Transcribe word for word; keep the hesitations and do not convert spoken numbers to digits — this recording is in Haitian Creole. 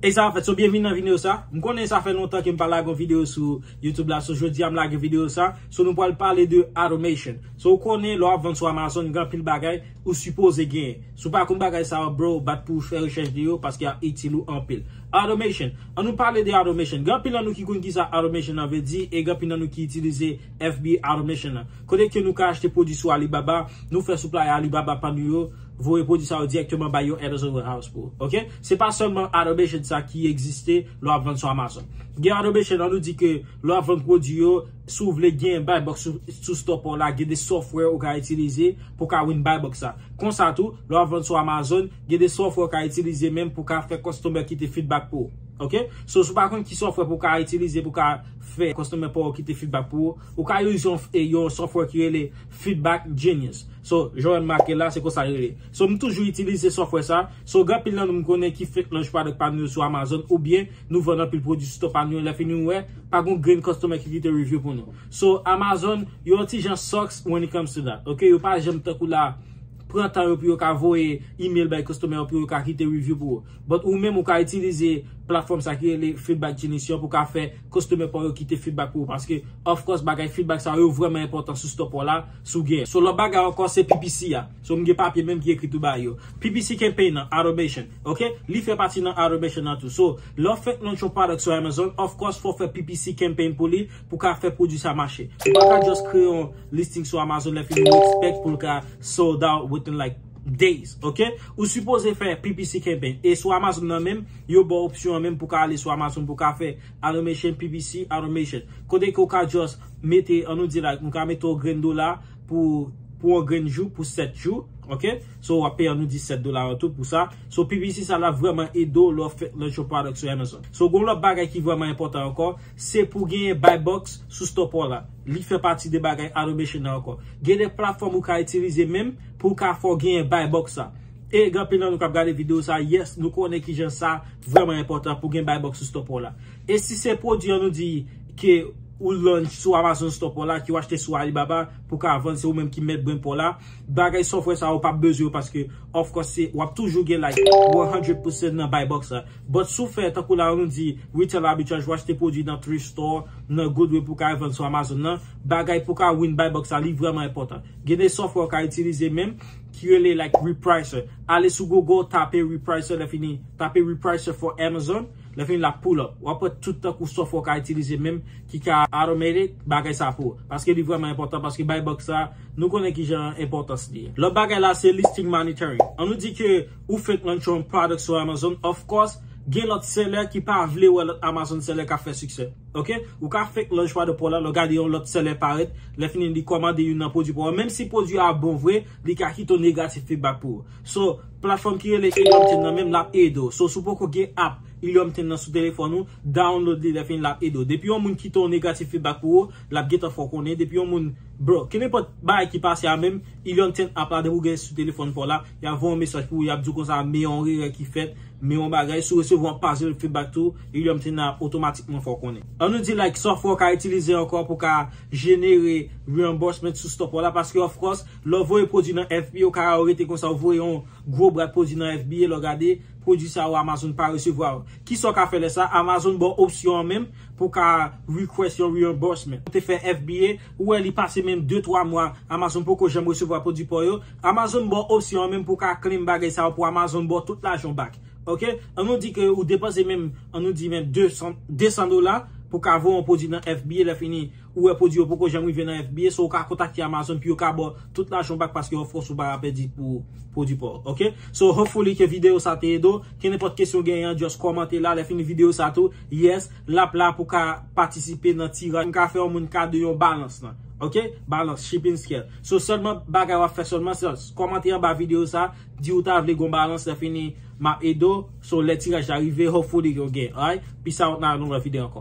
E sa fèt, so byenvini nan videyo sa. M konnen sa fè lontan ke m pa lage yon videyo sou YouTube la, so jodi a m lage videyo sa. So nou pral pale de automation. So ou konnen lè w ap vann sou Amazon, gen anpil bagay ou sipoze genyen. Si w pa konn bagay sa yo, bro, bat pou w fè rechèch de yo paske y ap itil ou anpil. Automation. An nou pale de automation. Gen anpil nan nou ki konn ki sa automation nan vle di e gen anpil nan nou ki itilize F B A automation nan. Kote ke nou ka achte pwodui sou Alibaba, nou fè supply Alibaba pa nou yo, voye pwodui sa yo dirèkteman bay yon Amazon warehouse pou ou. Ok? Se pa sèlman automation sa ki egziste lè w ap vann sou Amazon. Gen automation, an nou di ke lè w ap vann pwodui yo, si w vle gen buy box sou, sou store pa w la, gen de software ou ka itilize pou w ka win buy box sa. Konsa tou, lè w ap vann sou Amazon, gen de software ou ka itilize menm pou w ka fè customer kite feedback pou ou. Ok? So, si w pa konn ki software pou w ka itilize pou w ka fè customer pa w kite feedback pou ou, ou ka use yon, yon software ki rele Feedback Genius. So, jan w wè m make la, se konsa l rele. So, m toujou itilize software sa. So, gen anpil nan nou m konnen ki fake launch product pa nou yo sou Amazon, oubyen nou vann anpil pwodui sou store pa nou yo, lè fini ou wè, pa gon grenn customer ki kite review pou nou. So, Amazon, yo yon ti jan sucks when it comes to that. Ok, yo pa janm tankou la, pran tan yo pou yo ka voye email bay customer yo pou yo ka kite review pou ou. But ou menm ou ka itilize platfòm sa ki rele Feedback Genius yo pou ka fè customer pa w yo kite feedback pou ou. Paske, of course, bagay feedback sa yo vrèman enpòtan sou store pa w la, si w gen. So, lòt bagay ankò, se P P C a. So, m gen papye menm ki ekri tou bagay yo. P P C campaign nan, automation. Ok? Li fè pati nan automation nan tou. So, lè w fèk launch yon product sou Amazon, of course, fò w fè P P C campaign pou li, pou ka fè pwodui sa mache. Ou pa ka just kreye yon listing sou Amazon, lè fini ou expect pou l ka sold out within like days, ok? Ou sipoze fè P P C campaign. E sou Amazon nan menm, yo ba w opsyon an menm pou ka ale sou Amazon pou ka fè automation, P P C automation. Kote ke w ka just mete, an nou di like, nou ka mete yon grenn dola pou, pou yon grenn jou, pou sèt jou, ok? So, w ap peye, an nou di sèt dola an tou pou sa. So, P P C sa la vrèman ede w lè w fèk launch yon product sou Amazon. So, gon lòt bagay ki vrèman enpòtan ankò, se pou genyen buy box sou store pa w la. Li fè pati de bagay automation nan ankò. Gen de platfòm ou ka itilize menm pou w ka fè w genyen buy box sa. E gen anpil nan nou k ap gade videyo sa, yes, nou konnen kijan sa vrèman enpòtan pou gen buy box sou store pa w la. E si se pwodui an nou di ke ou launch sou Amazon store pa w la, ke w achte sou Alibaba pou ka vann, se ou menm ki mèt brand pa w la, bagay software sa yo p ap bezwen yo paske, of course, se, w ap toujou gen like one hundred percent nan buy box la. But si w fè tankou la, nou di retail arbitrage, w achte pwodui nan thrift store, nan Goodwill pou ka vann sou Amazon nan, bagay pou ka win buy box la, li vrèman enpòtan. Gen de software w ka itilize menm, ki rele like Repricer. Ale sou Google, tape Repricer, lè fini, tape Repricer for Amazon, lè fini l ap pull up. W ap wè tout tankou software w ka itilize menm, ki ka automate bagay sa pou ou. Paske li vrèman enpòtan, paske buy box sa, nou konnen kijan enpòtans li ye. Lòt bagay la, se listing monitoring. An nou di ke ou fenk launch yon product sou Amazon, of course, gen lòt seller ki pa vle wè lòt Amazon seller k ap fè siksè. Ok? Ou ka fenk launch product pa w la, lè w gade yon lòt seller parèt, lè fini li kòmande youn nan pwodui pa w. Menm si pwodui a bon vre, li ka kite yon negatif feedback pou ou. So, platfòm ki rele Helium ten nan menm, l ap ede w. So, si w poko gen app Helium ten nan sou telefòn ou, download li, lè fini l ap ede w. Depi yon moun kite yon negatif feedback pou ou, l ap gentan fè w konnen. Depi yon moun, bro, kenenpòt bagay ki pase a menm, Helium ten app la, depi w gen sou telefòn pa w la, y ap voye yon mesaj pou ou, y ap di w konsa, men yon erè ki fèt, men yon bagay, si w resevwa yon positive feedback tou, Helium ten nan ap otomatikman fè w konnen. An nou di, like, software w ka itilize ankò pou ka jenere reimbursement sou store pa w la, paske, of course, lè w voye pwodui nan F B A, ou ka rete konsa, ou voye yon gwo brat pwodui nan F B A, lè w gade, pwodui sa yo Amazon pa resevwa yo. Kisa w ka fè lè sa? Amazon ba w opsyon an menm pou w ka request yon reimbursement. Ou te fè F B A, ou wè li pase menm de twa mwa, Amazon poko janm resevwa pwodui pa w yo. Amazon ba w opsyon an menm pou w ka claim bagay sa yo pou Amazon ba w tout lajan w back. Ok? An nou di ke ou depanse menm, an nou di menm de san, de san dola pou w ka voye yon pwodui nan F B A, lè fini, ou wè pwodui yo poko janm rive nan F B A, so ou ka kontakte Amazon pou yo ka ba w tout lajan w back paske of course ou pa ka pèdi pou pwodui pa w, ok? So, hopefully ke videyo sa te ede w. Kenenpòt kesyon w genyen an, just kòmante la. Lè fini videyo sa tou, yes, l ap la pou ka patisipe nan tiraj. M ka fè yon moun kado yon balans lan, ok? Balans, shipping scale. So, sèlman bagay w ap fè sèlman, se kòmante anba videyo sa, di ou ta vle gon balans, lè fini, m ap ede w. So, lè tiraj la rive, hopefully yo gen, alright? Peace out, nan yon lòt videyo ankò.